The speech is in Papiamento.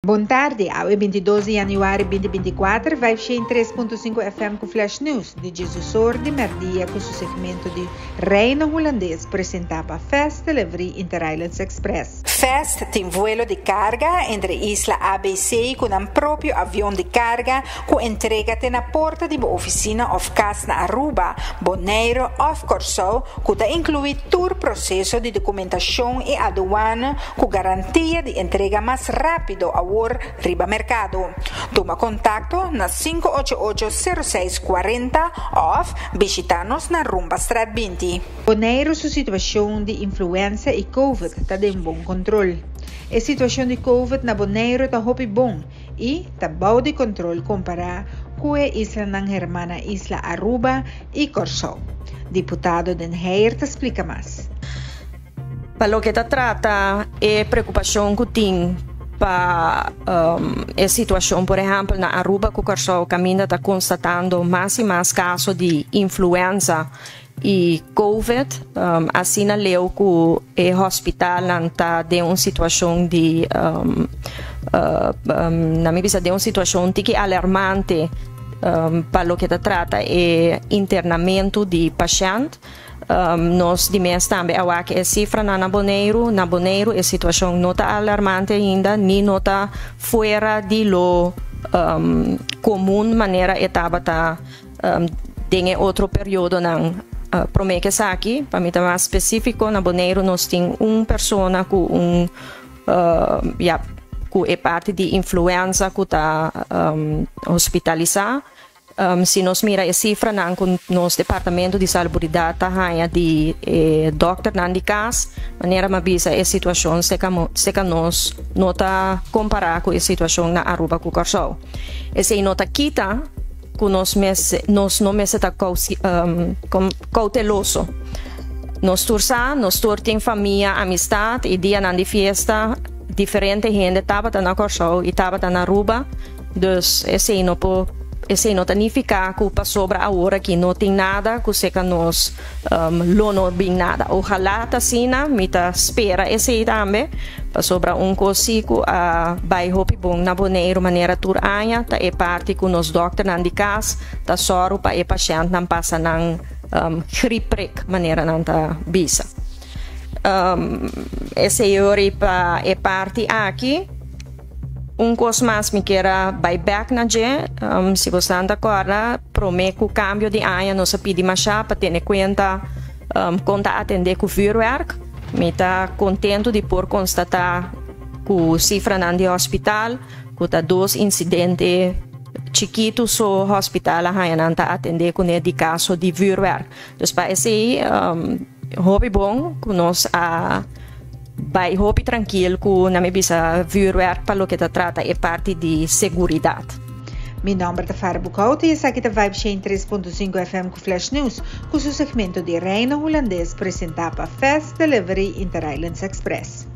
Bon tardi, awe 22 di januari 2024, 503.5 FM ku Flash News di Jesusor di Merdia ku su segmento di Reino Hulandes presentá pa Fast Delivery Interislands Express. Fast tin vuelo di karga entre isla ABC ku nan propio avion di karga ku entrega te na porta di bo ofisina òf kas na Aruba, Boneiru òf Kòrsou ku ta inkluí tur proseso di dokumentashon i aduana ku garantia di entrega mas rápido awor riba merkado. Tuma kontakto na 588 06 40 òf bishitá nos na Rumbastraat 20. Boneiru su situashon di influenza i Covid ta den bon kontrol. E situashon di Covid na Boneiru ta hopi bon i ta bou di kontrol kompará ku e islanan hermana isla Aruba i Kòrsou. Diputado Den Heyer ta splika mas. Pa loke ta trata e preokupashon ku tin pa e situashon por ehèmpel na Aruba ku Kòrsou kaminda ta konstatando mas i mas kaso di influenza i Covid, asina leu ku e hospitalnan ta den un situashon di nan mi bisa den un situashon tiki alarmante pa loke ta trata e internamentu di pashènt. Nos di mes tambe a wak e sifranan na Boneiru. Na Boneiru e situashon no ta alarmante ainda ni no ta fuera di lo komun manera e tabata den e otro periodonan promé ku esaki. Pa mi ta mas spesífiko, na Boneiru nos tin un persona ku un ya ku e parti di influenza ku ta hospitalisá. Si nos mira e sifranan ku nos departamento di salubridat ta haña di e dòkternan di kas, manera mi a bisa e situashon seka nos no ta kompará ku e situashon na Aruba ku Kòrsou. Esei no ta kita ku nos mester nos no mester ta kouteloso. Nos tur sa, nos tur tin famia, amistat i dianan di fiesta diferente hende tabata na Kòrsou i tabata na Aruba. Dus esei no por, esei no ta nifiká ku pasobra awor aki no tin nada ku seka nos lo no bin nada. Ojalá ta asina, mi ta spera esei tambe, pasobra un kos si ku a bai hopi bon na Boneiru manera tur aña ta e parti ku nos dòkternan di kas ta sòru pa e pashèntnan pasa nan griepprik manera nan ta bisa. Esei ori pa e parti aki. Un kos mas mi kier a bai bek na dje, si bosan ta kòrda promé ku kambio di aña nos a pidi mashá pa tene kuenta kon ta atendé ku vürwèrk. Mi ta kontentu di por konstatá ku sifranan di hospital ku ta dos insidente chikitu so hospital a haña nan ta atendé kuné di kaso di vürwèrk. Dus pa esei hopi bon ku nos a bai hopi trankil ku na mi bisa vuurwerk pa loke ta trata e parti di seguridat. Mi nomber ta Farah Boekhout y esaki ta Vibe Shane 3.5 FM cu Flash News, cu su segmento di Reino Hulandes presenta pa Fast Delivery Interislands Express.